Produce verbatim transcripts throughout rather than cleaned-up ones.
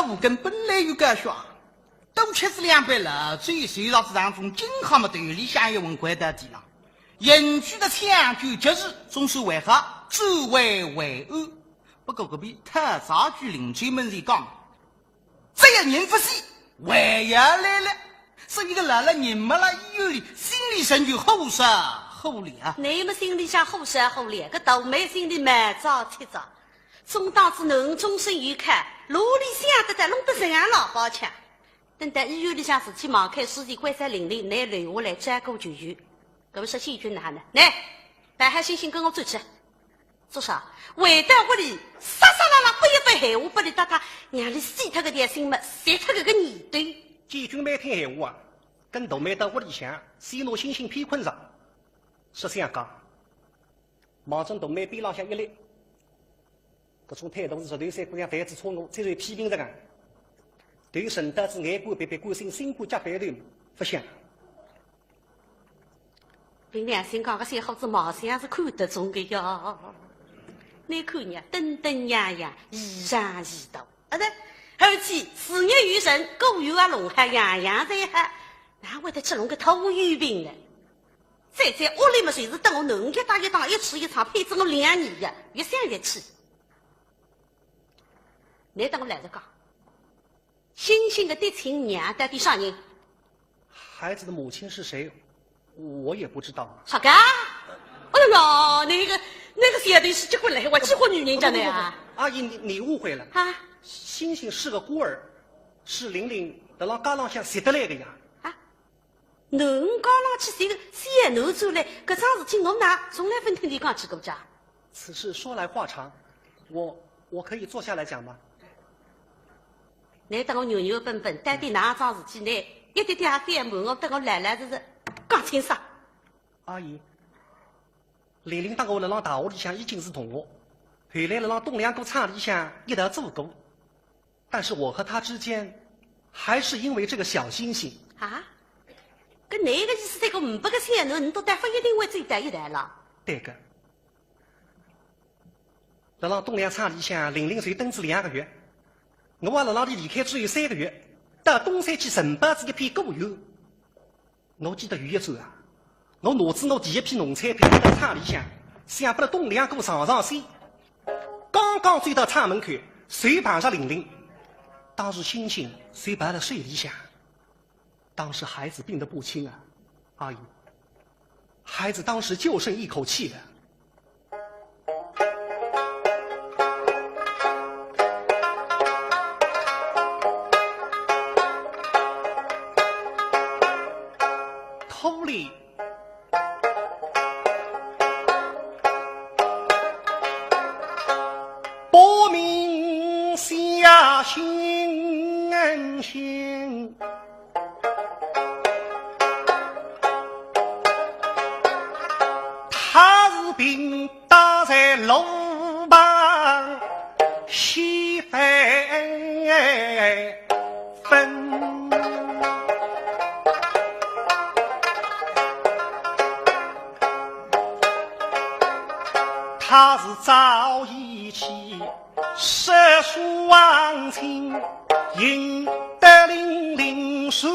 五更本来有高血压，多吃仔两杯老酒，随着自当中今好么头里向一昏掼到地浪。邻居的抢救及时，总算还好，转危为安。不过隔壁讨债鬼邻居们是讲，只要人不死，还要来了。所以个老了人没了医院里，心里神就火烧火燎啊。你们心里向火烧火燎，搿倒霉心里蛮着急着。总当仔囡终身有靠，哪里想得到弄得这样老包腔。等到医院里向事体忙开，书记关照玲玲，拿留下来照顾舅舅。搿么说秀君哪能？来，带好星星跟我转去。做啥？回到屋里，煞煞啦啦，不一不闲话，不哩搭搭，让你死脱搿条心么，死脱搿个念头。秀君蛮听闲话啊，跟大妹到屋里向，先拿星星骗困着。说相讲，望准大妹边浪向一立，搿种态度是实头三个像犯仔错误，再受批评着讲。对于沈大志眼光别别关心，心肝脚背头，不想。 凭良心讲，搿小伙子貌相是看得中个呀。你看呀，登登样样，仪仗仪道，啊对，而且事业有成，果园啊弄好，样样侪好，哪会得去弄个拖油瓶呢？再在屋里嘛，就是等我囡一打一打，一吃一唱，配仔我两年呀，越想越气。你等我来了讲， 星星个嫡亲娘到底啥人？孩子的母亲是谁，我也不知道。啥个？哎呀，那个那个小头是结婚了，还几化女人家的呀？阿姨，你你误会了。啊？星星是个孤儿，是玲玲辣辣街浪向拾得来的呀。啊？ 囡家浪去寻个小囡转来，搿桩事体我哪从来勿听伊讲起过家。此事说来话长，我我可以坐下来讲吗？你等我原原本本，到底哪桩事体呢？一点点也覅瞒我，等我老老实实讲清爽。阿姨，玲玲搭我辣辣大学里向已经是同学，后来辣辣东良哥厂里向一道做过。 但是我和他之间还是因为这个小星星。啊？搿侬个意思，搿个呒不个小囡，侬笃搭勿一定会走到一道了？对个。辣辣东良厂里向，玲玲就蹲仔两个月，我也辣辣伊离开之后三个月，到东山去承包仔一片果园。 我记得有一转啊，我拿仔我第一批农产品到厂里向，想拨勒东良哥尝尝鲜。刚刚走到厂门口，就碰着玲玲，当时星星就抱勒手里向。当时孩子病得不轻啊，阿姨，孩子当时就剩一口气了。 土里不明下星星。 他是病倒在路旁稀饭粉。他是早已去 是双亲，应得玲玲是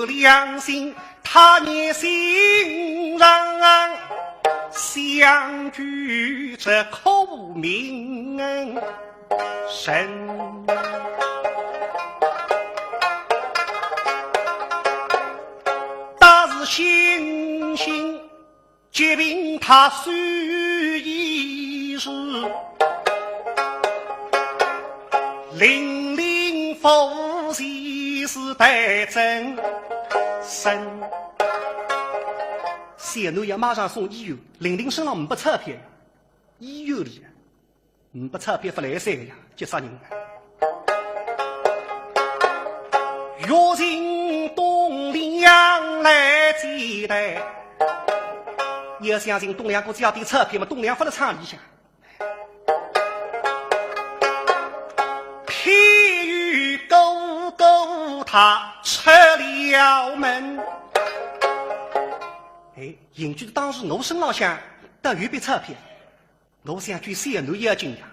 良心，他念心肠相救这苦命人。但是星星 即便他虽已是，玲玲夫妻是待真身。小囡要马上送医院，玲玲身浪呒不钞票，医院里 呒不钞票勿来三个呀，急煞人。要寻东良来借贷，要想寻东良哥借点钞票嘛，东良勿勒厂里向。偏又哥哥他出了门。哎，幸亏当时我身浪向倒有笔钞票。 我想救小囡要紧呀。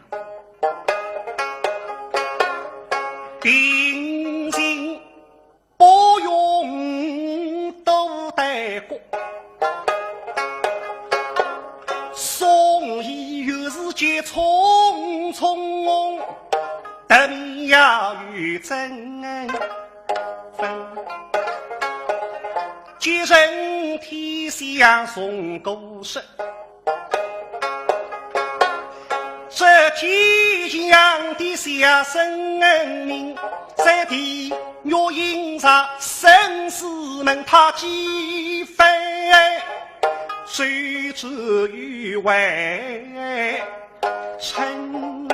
平情不用多待过，送礼又是急匆匆，得面也有争分。既然天下送过失， 这吉祥的孝圣名，在地狱阴曹生死门，他几番追逐于未曾。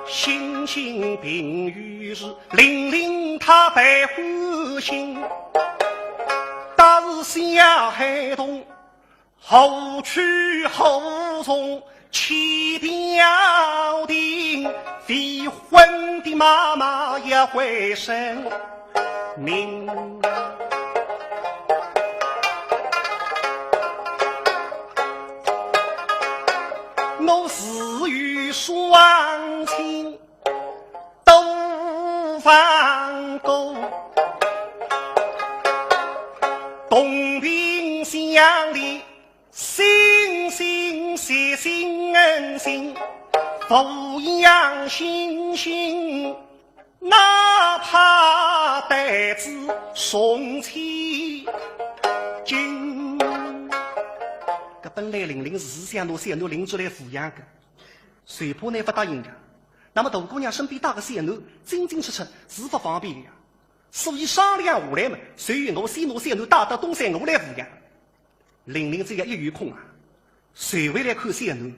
心心病于是，令令他百夫心，但是小孩童 何去何从，七条定，未婚的妈妈也会生病。我自有双亲 都放过，同病相怜，心心惜心恩心，抚养心心，哪怕带子送千金。搿本来玲玲是想拿小囡领出来抚养个， 随怕呢勿答应个。那么大姑娘身边带个小囡，进进出出是勿方便个呀。所以商量下来嘛，随后我先拿小囡带到东山我来抚养。玲玲只要一有空啊，随回来看小囡。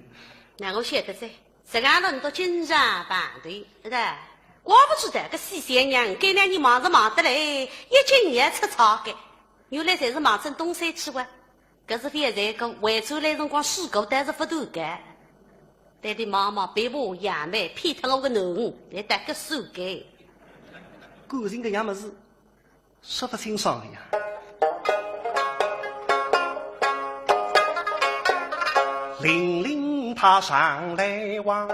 那我晓得哉，实梗人都经常碰头，是吧？怪勿得个搿死小娘，搿两年忙是忙得来，一径也出差个，原来侪是忙进东山去哇。 搿是覅在讲，回转来辰光水果倒是勿多个。对的，妈妈，别把杨梅骗脱我个囡儿，来搭个手个。感情搿样物事，说勿清爽个呀。玲玲她常来往，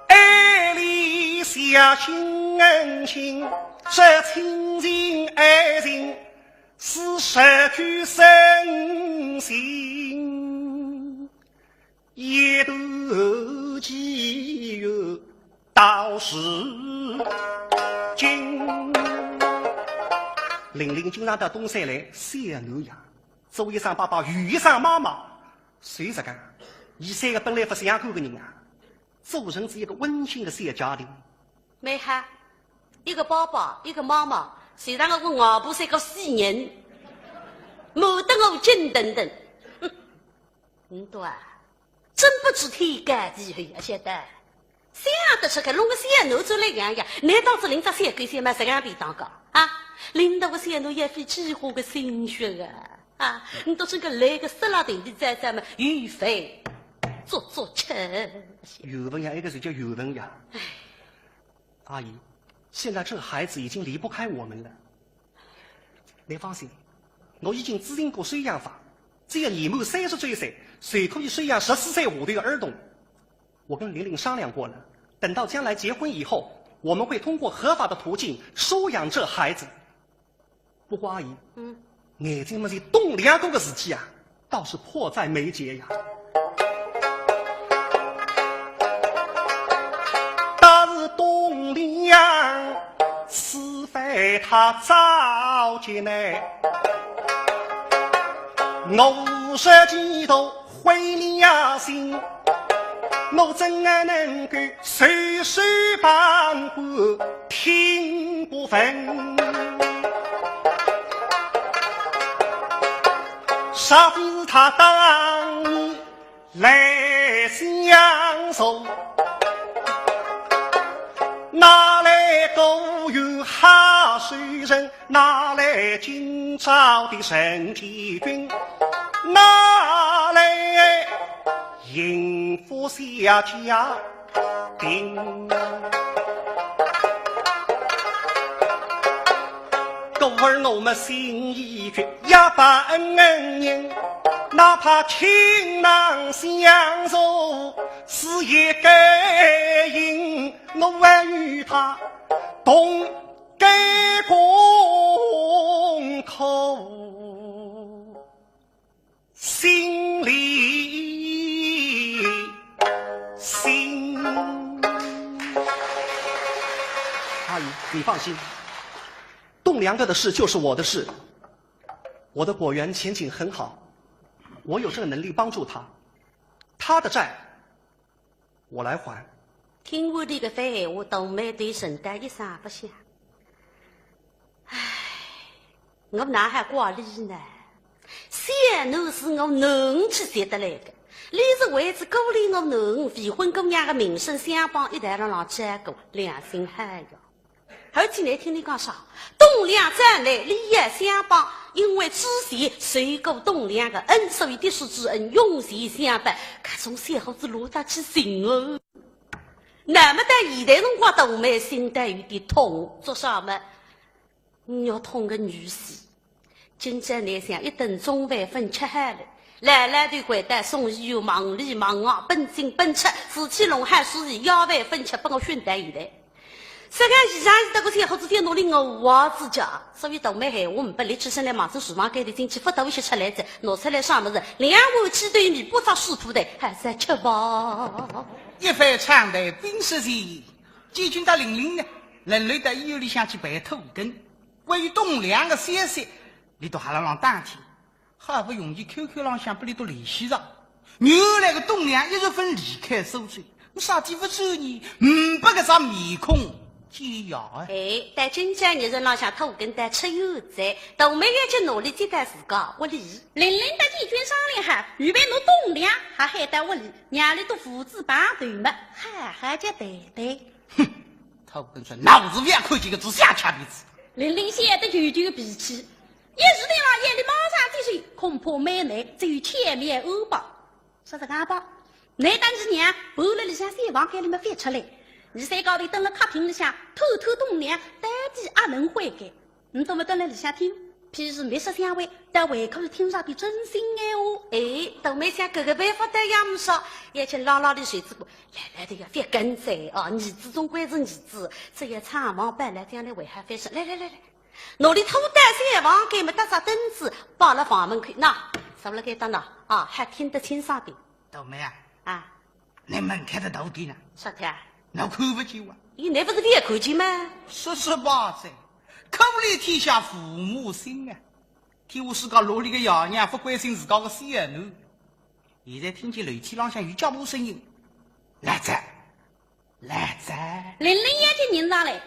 爱里下心恩情，这亲情爱情 是失去身心，一段寄语到如今。玲玲经常到东山来，小囡呀，做一声爸爸，又一声妈妈，所以实梗，伲三个本来勿相干个人啊， 组成仔一个温馨的小家庭。蛮好，一个爸爸，一个妈妈，虽然我个外婆是个死人，骂得我紧腾腾。哼，你懂啊？真不知天高地厚，晓得？想得出个，弄个小囡出来养呀，难道是领只小狗小猫实梗便当个啊？领到个小囡也费几化个心血啊！ 啊，你都真个来个死拉头的在在么，有份做做吃。有份呀，一个是叫有份呀。唉。阿姨，现在这孩子已经离不开我们了。你放心，我已经制定过收养法，只要年满三十周岁，就可以收养十四岁下头的儿童。我跟玲玲商量过了，等到将来结婚以后，我们会通过合法的途径收养这孩子。 不过阿姨，嗯。眼睛门前东两个个事体啊，倒是迫在眉睫呀。但是东两，此番他早进来，我是几度 灰里呀心，我怎能够袖手旁观，听不闻？啥知他当面来相送，哪来个有好手人？ 哪来今朝的陈继军？哪来幸福小家庭？故而我们心意决，也把恩恩人，哪怕情难相助，死也该应，我还与他同甘共苦，心连心。阿姨，你放心，栋梁哥的事就是我的事。 我的果园前景很好，我有这个能力帮助他，他的债我来还。听完俚搿番闲话，大妹对沈黛一声勿响。唉，我哪还怪俚呢？小囡是我囡儿去接得来的，俚是为仔顾怜我囡儿，未婚姑娘的名声相帮一道辣浪照顾，良心好呀。 而且呢，听俚讲啥，栋梁再来，俚也相帮，因为之前受过栋梁的恩，所以的是知恩，涌泉相报，搿种小伙子落得去寻哦。那么到现在辰光，大妹心头有点痛，做啥么？肉痛个女婿， 今朝倷想一顿中饭朆吃好了，老老头回到送医院，忙里忙外，奔进奔出，事体弄好事体，夜饭朆吃，拨我训到现在。实梗现场是搿个小伙子在哪里，我勿知道，所以大妹闲话呒拨俚，起身来望仔厨房间里进去，勿到一歇出来哉，拿出来啥物事？两碗鸡腿米，八只水铺蛋，还是吃吧。一番长谈冰释前嫌，建军搭玲玲呢，轮流到医院里向去陪土根。 关于栋梁的消息，俚笃还辣浪打听，好不容易Q Q浪向拨俚笃联系着。原来个栋梁一月份离开苏州，我啥地勿转呢？呒拨搿张面孔见笑啊！哎，到今朝日辰浪向，土根搭出院哉，大妹要去哪里接待自家屋里？玲玲搭建军商量好，预备拿栋梁也喊到屋里，让俚笃父子碰头么，好好叫谈谈。哼，土根说，老子勿要看见搿只小瞎鼻子。 玲玲晓得舅舅个脾气，一时头浪要俚马上接受，恐怕蛮难，只有巧妙安排。说实梗吧，倷搭俚娘搬辣里向小房间里么覅出来，伲三家头蹲辣客厅里向，探探栋梁到底阿能悔改。倷倒么蹲辣里向听，譬如密室相会，但还可以听着点真心闲话。哎，大妹想搿个办法倒也勿错，要紧拉拉俚袖子管，来来的呀，覅跟哉哦，儿子总归是儿子，只要厂房搬来，将来还好翻身。来来来来， 拿俚拖到小房间么，搭只凳子摆辣房门口，喏，坐辣该搭喏，啊，还听得清爽点。大妹啊，啊，倷门开得大点呢？啥体啊？倷看勿见哇？咦，倷勿是覅看见吗？说实话噻，可怜天下父母心啊！天下世界哪里个爷娘勿关心自家个小囡？现在听见楼梯浪向有脚步声音，来哉！ 来哉。玲玲眼睛nhìn上来，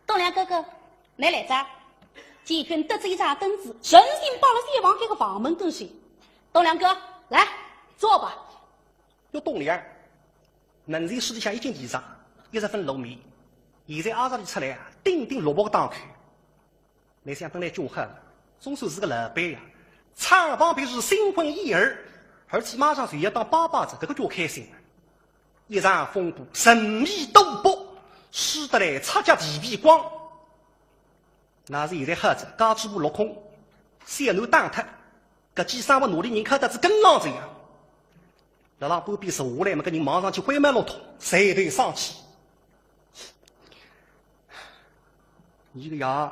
栋梁哥哥，倷来哉。建军搭仔一只凳子，顺势摆辣小房间个房门跟前。栋梁哥，来，坐吧。哟，栋梁，门前手里向已经提着，一直朆露面。现在阿叔俚出来啊，顶顶落魄个当口。 倷想本来穷好，总算是个老板呀。厂房别墅新婚燕尔，而且马上就要当爸爸哉，搿个叫开心啊！一场风波，人面多薄，输得来擦脚地皮光。那是现在好哉，家主婆落空，小囡打脱，搿记生活哪里人靠得仔跟上哉呀？辣辣半边坐下来么，搿人马上去灰面落脱，垂头丧气。 倷个爷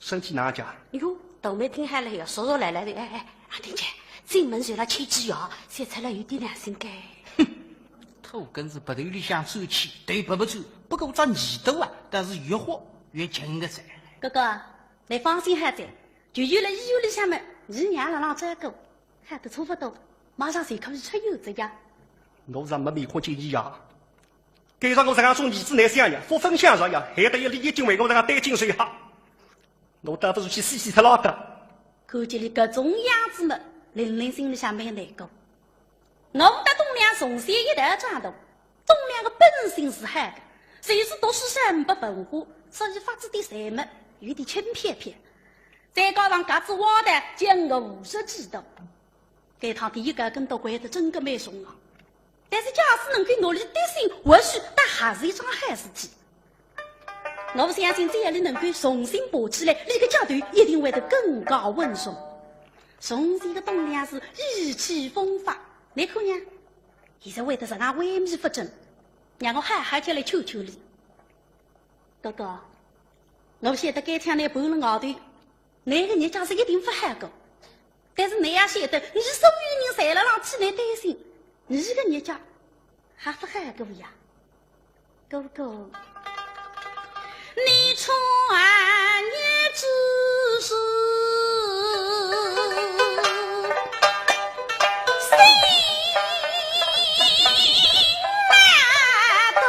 身体哪哼？哟，大妹听好了呀，说说来来的，哎哎，阿婷姐，进门就来吃只药，现在来有点良心个。哼，土根是鼻头里向出气，对鼻不出，不过只耳朵啊，但是越豁越紧个哉。哥哥，倷放心好哉，舅舅辣医院里向么，伲娘辣浪照顾。 喊得差勿多，马上就可以出院哉呀。我是没面孔见倷爷，该让我实梗种儿子难相呀，勿分享着呀，害得一粒一斤为我实梗担惊受吓。我倒不如去死死脱了得。看见俚搿种样子么，玲玲心里向蛮难过。我搭栋梁从小一道长大， 栋梁个本性是好个，就是读书少，呒不文化，所以发仔点财么，有点轻飘飘。再加上夹仔歪道，叫我无师自通。该趟第一个跟头掼得真个蛮重啊。但是假使能够拿俚点醒，或许倒还是一桩好事体。我相信只要俚能够重新爬起来，俚个脚头一定会得更加稳重。从前个栋梁是意气风发，倷看呀，现在会得实梗萎靡不振，让我好好叫来求求俚。哥哥，我晓得该抢倷搬了外头，倷个日脚是一定勿好过。但是倷也晓得，伲所有人侪辣浪替倷担心，伲个日脚 还勿好过呀，哥哥。你穿越之时，心难懂。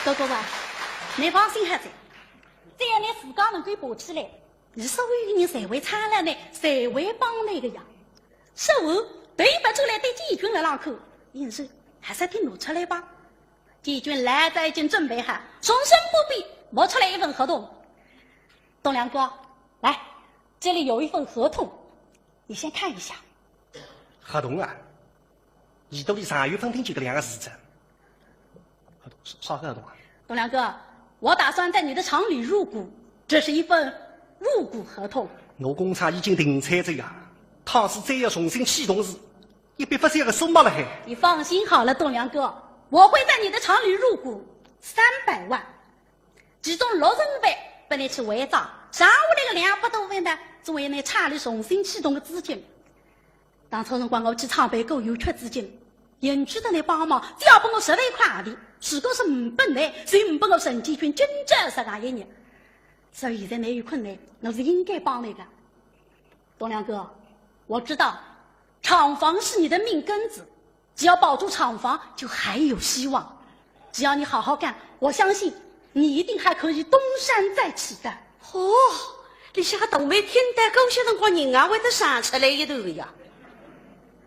哥哥啊，倷放心好哉，只要倷自家能够爬起来，伲所有人侪会搀牢倷，侪会帮倷个呀。说完，对勿转来对建军勒浪看，应是还是听我出来吧。季军来哉，已经准备好，终身不变，摸出来一份合同。栋梁哥，来，这里有一份合同，你先看一下。合同啊？耳朵里长远分听见搿两个字哉。合同，啥，啥个合同啊？栋梁哥，我打算在你的厂里入股，这是一份入股合同。我工厂已经停产哉呀，倘使再要重新启动时，一笔勿小个数目了嘿。你放心好了，栋梁哥，我会在你的厂里入股三百万，其中六成五拨侬去还债，剩下来个两百多万呢，作为侬厂里重新启动的资金。当初辰光我去厂办过有缺资金，因为得侬帮忙，只要拨我十万块洋钿，如果是勿拨侬，就勿拨我沈建军今朝实梗一日。所以现在侬有困难，我是应该帮侬的。栋梁哥，我知道，厂房是你的命根子，只要保住厂房，就还有希望。只要你好好干，我相信你一定还可以东山再起的。哦，里向个大妹听得搿歇辰光人啊会得想出来一段个呀。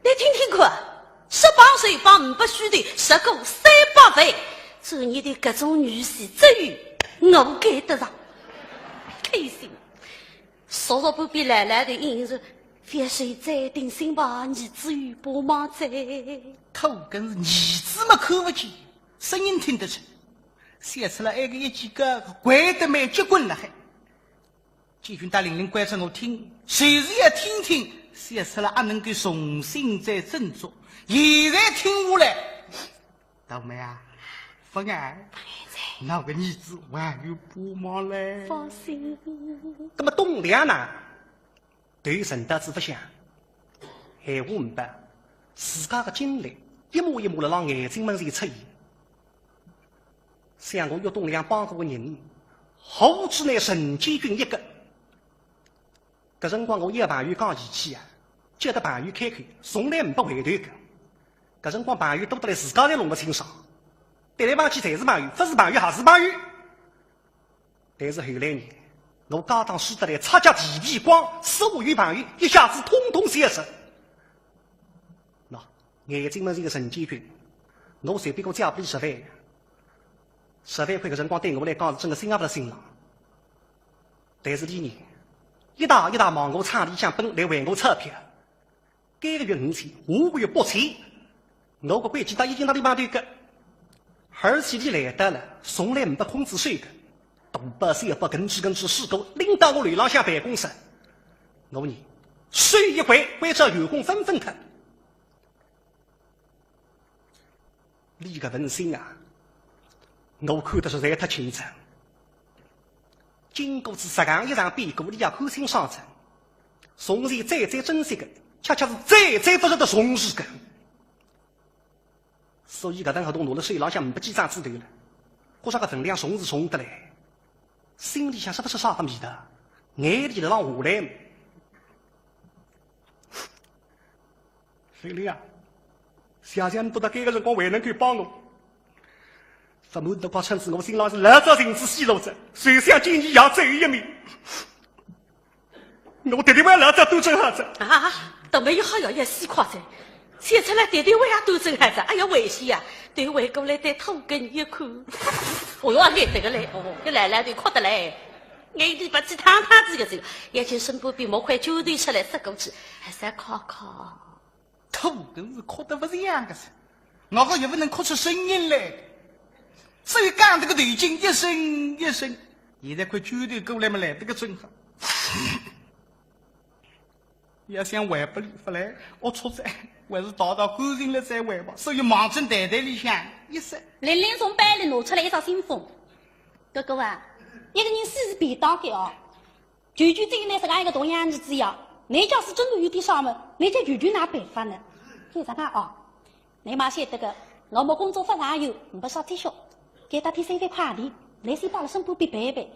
侬听听看，十磅十磅，五百许头，十个三百万，做你的搿种女婿，只有我赶得上。开心。 叔叔旁边来来的应是，覅说再定心吧，儿子有帮忙哉。土根是儿子么看勿见，声音听得出，小赤佬埃个一记个怪得蛮结棍了还。建军搭玲玲关照我听，就是要听听，小赤佬阿能够重新再振作。现在听下来， 大妹啊，勿碍，勿碍哉。我个儿子还有帮忙嘞。放心。那么栋梁呢？头沉得仔勿响，闲话呒拨，自家个经历一幕一幕辣辣眼睛门前出现。想我岳栋梁帮过个人，何止乃沈建军一个。 搿辰光我一个朋友讲义气啊，叫得朋友开口，从来呒拨回头个。搿辰光朋友多得来自家侪弄勿清爽，对来望去侪是朋友，勿是朋友还是朋友。但是后来呢，我家当输得来，擦脚皮皮光，所有朋友一下子统统消失。喏，眼睛门前个沈建军，我随便讲借拨伊十万，十万块搿辰光对我来讲是真个心也勿辣心浪。 但是伊呢，一搭一搭往我厂里向奔来还我钞票。搿个月五千，下个月八千，我个关系单已经拿伊买脱个。而且伊来得了，从来呒拨空子手个，大包小包，哏哚哏哚四个拎到我楼浪向办公室。我呢，手一挥，关照员工纷纷脱。 伊搿份心啊，我看得实在太清楚。经过仔实梗一场变故，伊也看清爽哉。从前最最珍惜个，恰恰是最最勿值得重视个。所以搿顿合同拿辣手浪向呒拨几张纸头了，觉着搿分量重是重得来，心里向是勿是啥个味道，眼泪辣浪下来。 玲玲啊，谢谢侬到搿个辰光还能够帮我。勿瞒侬讲，趁仔我身浪是老早寻仔死路哉，就想见你爷最后一面。我特地为老早端正好哉。啊，倒没有好要要死快哉，现在来特地为也端正好哉，哎呀，危险呀！对回过来对土根一看，哦哟，眼得个嘞，哦，搿来来对哭得嘞。 眼泪勿止汤汤子个走，眼睛身边边摸块酒头出来塞过去，还是要靠靠。土根是哭得勿像样个哉，我个也勿能哭出声音来，所以讲这个头颈一声一声，现在块酒头过来么来得个正好。 要想还拨伊勿来，龌龊哉，还是道道干净了再还吧。所以望准袋袋里向一塞。玲玲从包里拿出来一只信封。哥哥啊，一个人死是便当个哦。舅舅只有侬实梗一个独养儿子呀，侬假使真个有点啥么，侬叫舅舅哪办法呢？就实梗哦，侬嘛晓得个，我么工作勿长远，没啥积蓄，该搭点三万块钿，侬先摆辣身边边备备，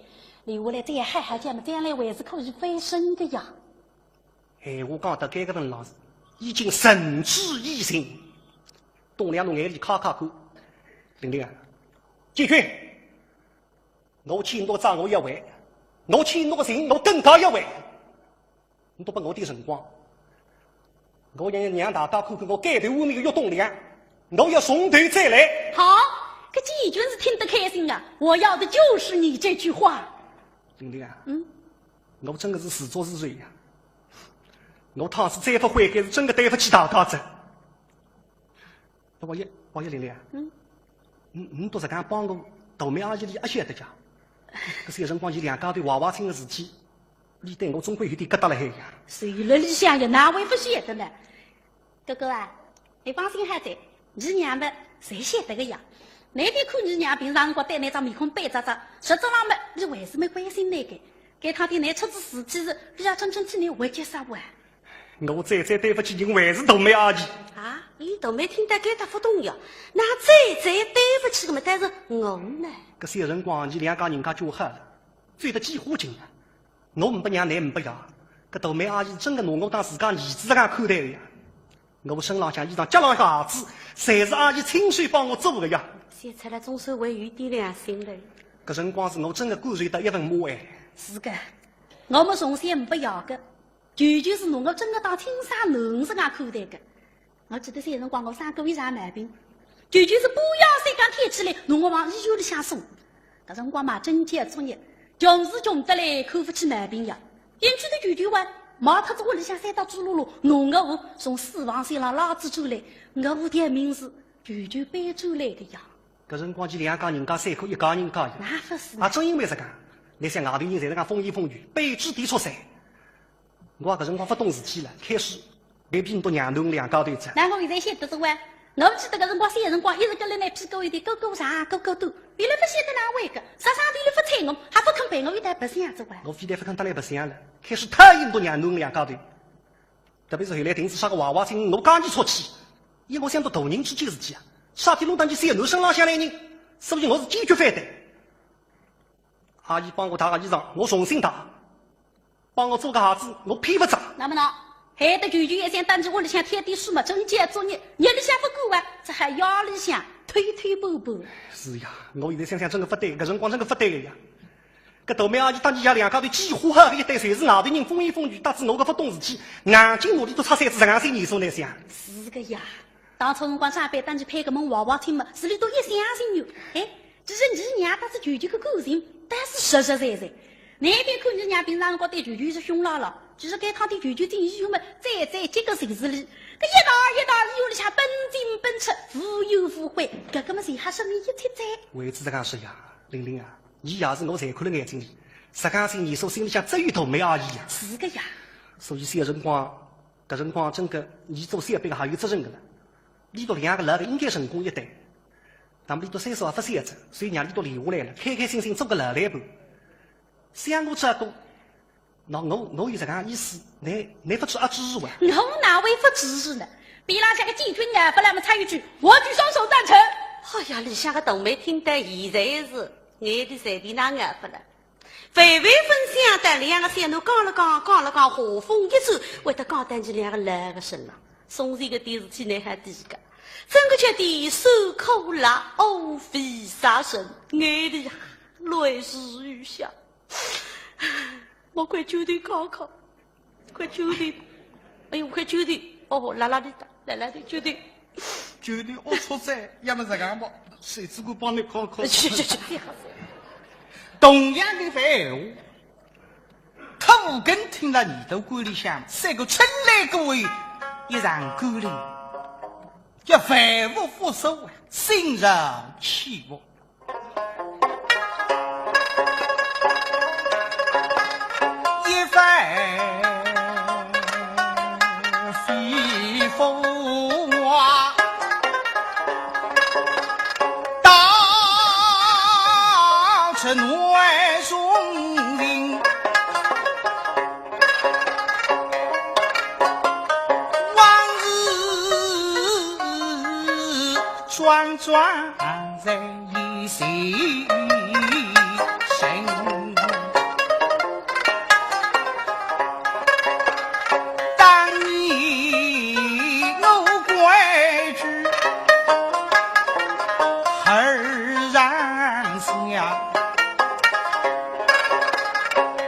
留下来再好好叫么，将来还是可以翻身个呀。 闲话讲到搿个份浪是，已经仁至义尽。董亮拿眼泪揩揩干。玲玲啊，建军，我欠侬个债我要还，我欠侬个情我更加要还。侬多拨我点辰光，我要让大家看看我街头污名个董亮，我要从头再来。好，搿你真是听得开心啊！我要的就是你这句话。玲玲啊，嗯，我真的是自作自受呀。我倘使再不悔改，是真的对不起大家哉。不过也，不过玲玲啊，嗯，你，你都是敢帮我大妹阿姨，你阿晓得讲？搿些辰光，伊两家头坏坏亲的事体，你对我总归有点疙瘩了海呀。谁了里向也哪会不晓得呢？ 哥哥啊，你放心好哉，你娘们侪晓得个呀。你别看你娘平常辰光对你张面孔板着着，实质上么，你还是蛮关心你个。该趟点你出仔事体是，你要真正替你会结煞哇。我最最对不起人还是大妹阿姨。啊，伊大妹听得该搭不懂呀，那最最对不起个么，但是我呢？搿些辰光，伊两家人家交好了，醉得几乎尽了。 我唔不娘，侬唔不爷，搿大妹阿姨真个拿我当自家儿子实梗看待个呀。我身浪向衣裳、脚浪向鞋子，侪是阿姨亲手帮我做个呀。想起来总算还有点良心了。搿辰光是我真个感受到一份母爱。是个，我们从小唔不爷个，舅舅是拿我真个当亲生囡儿实梗看待个。 我记得小辰光我生过一场毛病，舅舅是半夜三更天起来，拿我往医院里向送。搿辰光嘛，正值作孽，穷是穷得来，看勿起毛病呀。因此的舅舅啊，卖脱仔屋里向三套猪猡猡，拿我从死亡线浪拉仔出来，我条命是舅舅扳转来个呀。搿辰光，伊两家人家三口一家人家呀。那勿是啊，正因为实梗，侬想外头人侪实梗风言风语，背后底出山。 我搿辰光勿懂事体了，开始被骗到娘头两家头哉。那我现在晓得哉哇，我记得搿辰光小辰光一直跟了㑚屁股后头，哥哥长，哥哥短，伊拉勿晓得哪会个，啥啥体伊拉勿睬我，还勿肯陪我一道白相哉哇。我非但勿肯搭伊白相了，开始讨厌到娘头两家头。特别是后来停仔啥个娃娃亲，我讲伊出气，因为我想到大人之间事体啊，啥体弄到伊小囡身浪向来呢？所以我是坚决反对。阿姨帮我汏个衣裳，我重新汏。 帮我做个鞋子，我配勿着。那么呢，害得舅舅也想当着屋里向添点数嘛，正叫作孽，日里向勿管哇，只好夜里向偷偷摸摸。是呀，我现在想想真个勿对，搿辰光真个勿对个呀。搿大妹阿姨搭伊爷两家头几乎好个一对，侪是外头人风言风语，搭仔我搿勿懂事体，硬劲拿伊笃拆散仔，实梗心里所难想。是个呀。 当初辰光长辈搭伊配个门娃娃亲嘛，是伊笃一厢情愿。哎，其实伊娘搭仔舅舅个感情，倒是实实在在。侬别看伊娘平常辰光对舅舅是凶辣辣，其实该趟对舅舅进医院嘛，最最急个就是伊。搿一道一道医院里向奔进奔出，无怨无悔，搿个么是伊还生命一切哉。为仔实梗说呀，玲玲啊，伊也是我看在眼睛里，实梗心里所心里向只有大妹阿姨呀。是个呀。所以小辰光 搿辰光真个，伊做小辈个还有责任个了。伊笃两个老个应该成功一对，那么伊笃岁数也勿小哉，所以让伊笃留下来了，开开心心做个老太婆。想我这个，那我我有实梗意思，侬侬勿去啊支持哇？我哪会勿支持呢？边浪向个建军也勿那么插一句，我举双手赞成。哎呀，里向个大妹听得现在是眼泪随便哪能勿了。 万万勿想到两个小囡讲了讲，讲了讲，话锋一转，会得讲到伊两个老个身浪。从前个点事体侬还记得个，真个叫甜酸苦辣，哦，非杀生，眼泪泪水如下。我快救救看看。 快救救！哎呦，快救救！哦，辣辣里搭，辣辣里，救救！救救，龌龊哉，要么实梗吧，谁只管帮侬看看。去去去，别瞎说。同样的闲话，可不肯听了耳朵管里向，三个春来过后，一场过来，叫万物复苏啊，心潮起伏。 一番飞风啊，打出南中情。 往事桩桩在现前。当年我规矩儿上下，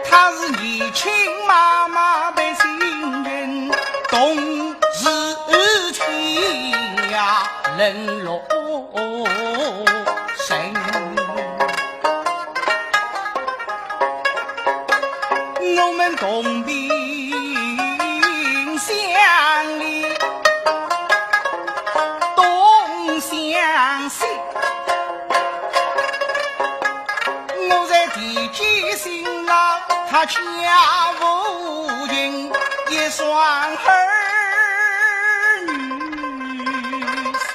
他是年轻妈妈被新人懂事体呀，冷落谁？他家无亲，一双儿女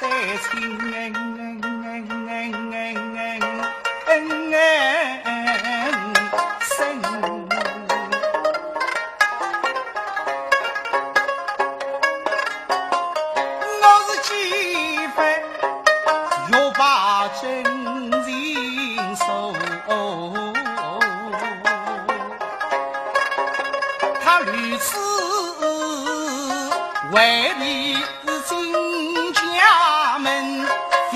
三亲。我是几番欲把真情诉，他如此为你进家门，非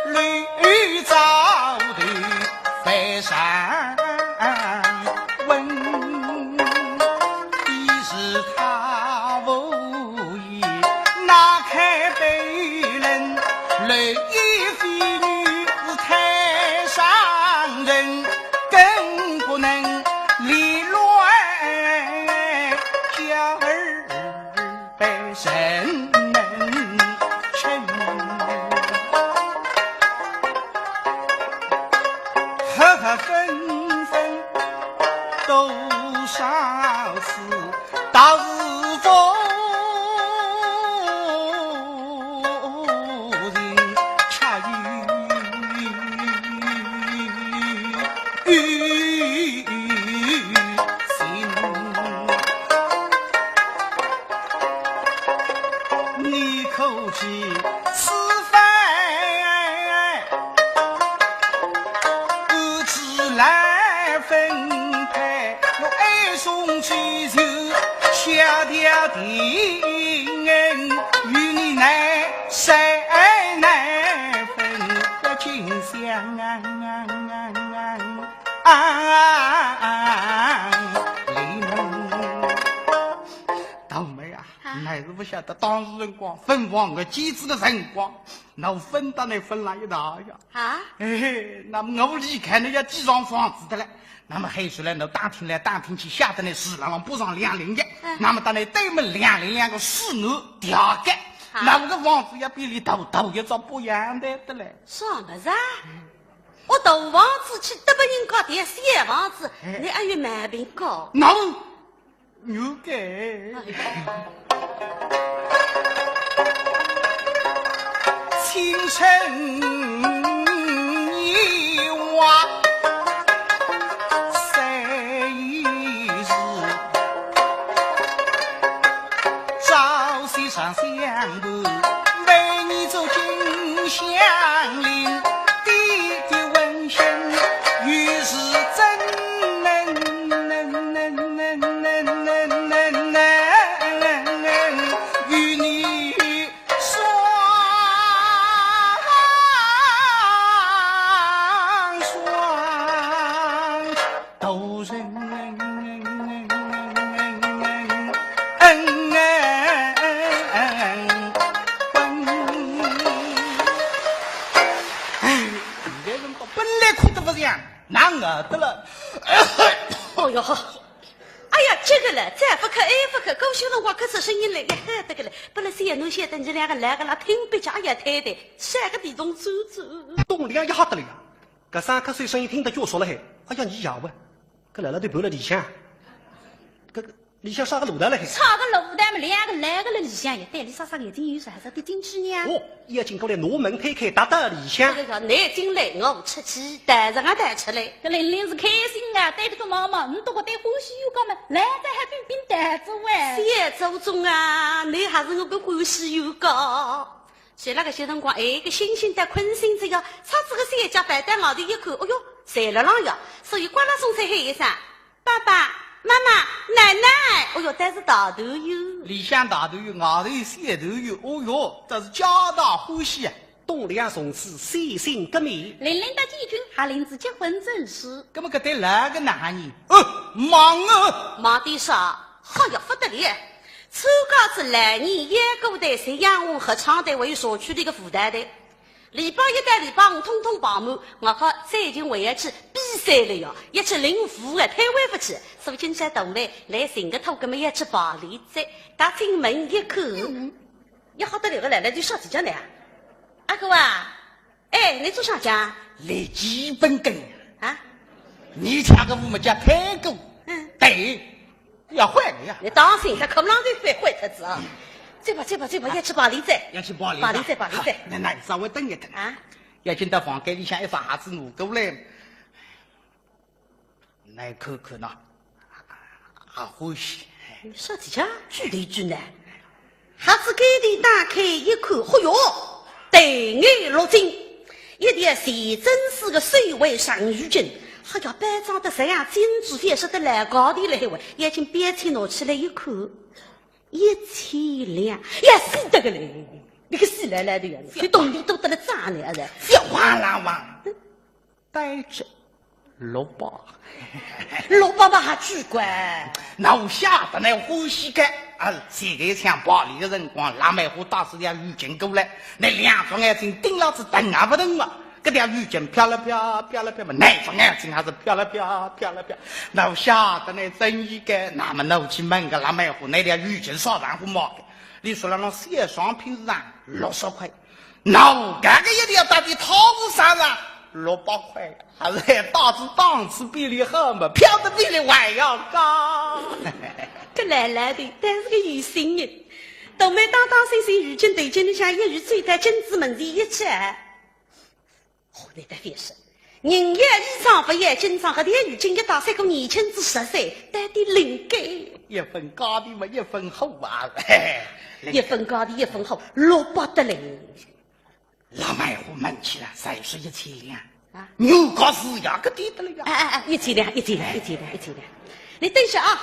礼早对非上问，非是他无意，那开背人，雷也非女太伤人，更不能离乱家而被人们称。合合分分多少次，到如今却又 你可知此番日子来分配，我爱送去就下条定恩，与你难舍难分，我今想啊。 啊，林妹啊，啊。乃是勿晓得当时辰光分房个间子个辰光，那分搭乃分了一大呀。啊？哎，那么我离开乃要几幢房子的了，那么喊出来，那打听来打听去，晓得乃是浪浪不上两零一，嗯。那么搭乃对门两零两个四男调解，啊。那么个房子要比你大，大一只不一样的的嘞。啥么子啊？ 我大房子去得拨人家调小房子，哎。你还有毛病个？喏，有个。哎呀。青春年华，三一日，朝夕上相伴，为你做 香林，爹爹温馨，于是怎能，能，能，能，能，能，能与你双双 大人恩恩恩恩恩。哎，现在辰光本来困得勿像，哪能得了？哦哟，哎呀，这个了，再勿咳，哎勿咳，高兴辰光咳出声音来，呀，得个了，本来是也能晓得你两个来个啦，听不着，哎呀，太太，三个地动转转。栋梁一吓得了呀。 搿声咳嗽声音听得叫熟了嘿。哎呀，你爷喂，搿辣辣头盘了里向，搿个里向啥个路道了嘿？啥个路道嘛，两个来个了里向呀，对里煞煞眼睛有啥啥的进去呢？哦，要紧过来，拿门推开，踏到里向。这个叫你进来，我出去，带着我带出来。搿玲玲是开心啊，对这个妈妈，你多个对欢喜有个嘛，来得还比比带着喂。小祖宗啊，你还是我个欢喜有个。 所以那个些辰光，哎，个星星在困醒着呀，擦仔个小脚摆在外头一看，哦哟，在了浪呀，所以刮了松脆喊一声：“爸爸妈妈，奶奶。”哦哟，但是大头有。里向大头有，外头有小头有，哦哟，这是皆大欢喜啊！栋梁从此洗心革面。玲玲搭建军还领仔结婚证书。那么搿对老个男人，呃，忙啊！忙点啥？ 好呀，不得了！参加仔来年烟歌队、夕阳红合唱队还有社区里个舞蹈队。礼拜一到礼拜五统统排满，我靠，最近还要去比赛了哟，要去领舞啊，退位不去。所以今朝大来来寻个头，搿么要去排练哉。踏进门一看，嗯，要好得了个来了，就小姐讲的啊。阿哥啊， 哎，你做啥家？来基本功。啊？你跳个舞么叫探戈。嗯。哎，要坏了呀！你当心，他可不让你坏坏脱子啊！走吧，走吧，走吧，要去排练哉。要去排练哉。排练哉，排练哉。好，那，那你稍微等一等。啊？要紧到房间里向一只鞋子拿过来，来看看呐，啊，欢喜。啥体啊？举头举脑。 瞎子盖头打开一看，嚯哟，对眼落睛，一条全真丝个手围长浴巾，好像包装得像金子，反射得来高头来哇，眼睛标起拿起来一看，一千两，要死得个嘞！那个死来来的呀，这铜钿多得了炸呢，啊是？这哇啦哇。 带着六百。六百嘛还奇怪。那我晓得呢，欢喜个。啊，前头像排练个辰光，辣梅花带仔条浴巾过来，那两只眼睛盯牢仔，动也不动嘛。搿条浴巾飘了飘，飘了飘嘛，那只眼睛还是飘了飘，飘了飘。那我晓得呢，真意个，那么那我去问个辣梅花，那条浴巾啥场化买个？伊说了，那小商品市场六十块。 那我搿个一定要到底讨勿上了，六百块，还是还打仔档次比你好嘛，飘得比你还要高。搿来来的，但是个有心人。大妹当当心心，浴巾头颈里向一浴，走到镜子门前一站。哦，那得反射，人要衣裳勿要紧张，搿条浴巾一打，赛过年轻仔十岁，到底灵该。一分价钿嘛，一分货啊。嘿，一分价钿一分货，六百得嘞。 辣梅花问起来，侪是一千两。啊？牛角是呀，搿点得了呀。哎哎哎，一千两，一千两，一千两，一千两。你等歇啊。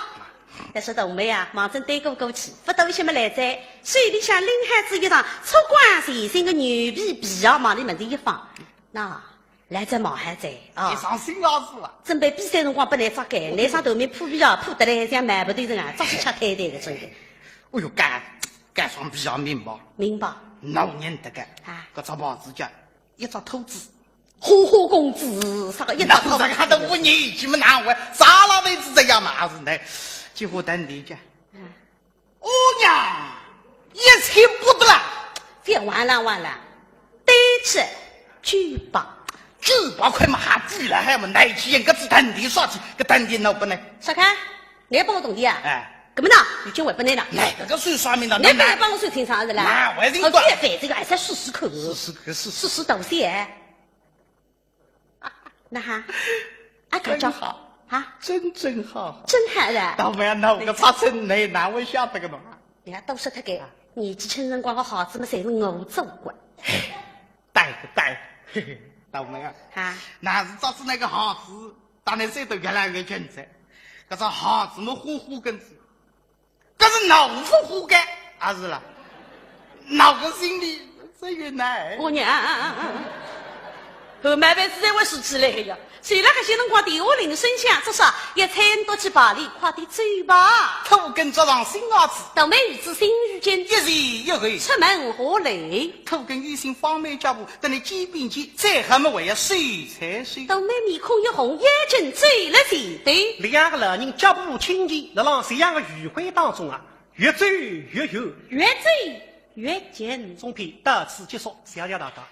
但是大妹啊，望准对过过去，勿到一歇么来哉，手里向拎好仔一双粗犷全新个牛皮皮鞋，往伊面前一放。喏，来哉望好哉啊。一双新鞋子啊。准备比赛辰光拨倷着个，倷双头面破皮鞋，破得来像卖布头一样，着起吃推推个，真个。哎哟，干 搿双皮鞋名牌。名牌。那我认得个。啊。搿只牌子叫一只兔子。花花公子，啥个一只兔子？那我这个都不年纪么难为，啥老头子这样嘛，还是呢？几乎等你讲。嗯。哦呀，一千不得了。覅完了完了，对起，九百。九百块嘛还贵了，还么拿去，搿只等地啥去？搿等地那不能。啥看？ 你还帮我动的啊？哎。搿么呢，你叫我不能了。哪个个算啥名堂？你不要帮我算清爽是啦？那我已经管。哦，这反正个还是试试看。试试看，试试。试试东西哎。那哈，啊，感觉真好。啊？真真好。真好的。倒没有那个发生，那哪会晓得个嘛？你看，都说他个年纪轻辰光个好子嘛，侪是我做过。对个对，倒没有。啊？那是早知那个好子，当然谁都越来越近哉。搿只好子么呼呼跟子， 搿是老虎虎个，也是啦。老虎心里只有难。我娘啊啊啊啊！后面辈子才会竖起来个呀。谁辣搿歇辰光电话铃声响，这啥？一餐都去排练，快点走吧。可跟着上新儿子，倒霉儿子新遇见，一时一回，出门下楼。可跟有心放慢脚步，等你肩并肩，再还没还要手搀手。倒霉面孔一红，眼睛走了前头。两个老人脚步轻轻，辣浪夕阳个余晖当中啊， 越走越远，越走越近。中篇到此结束，谢谢大家。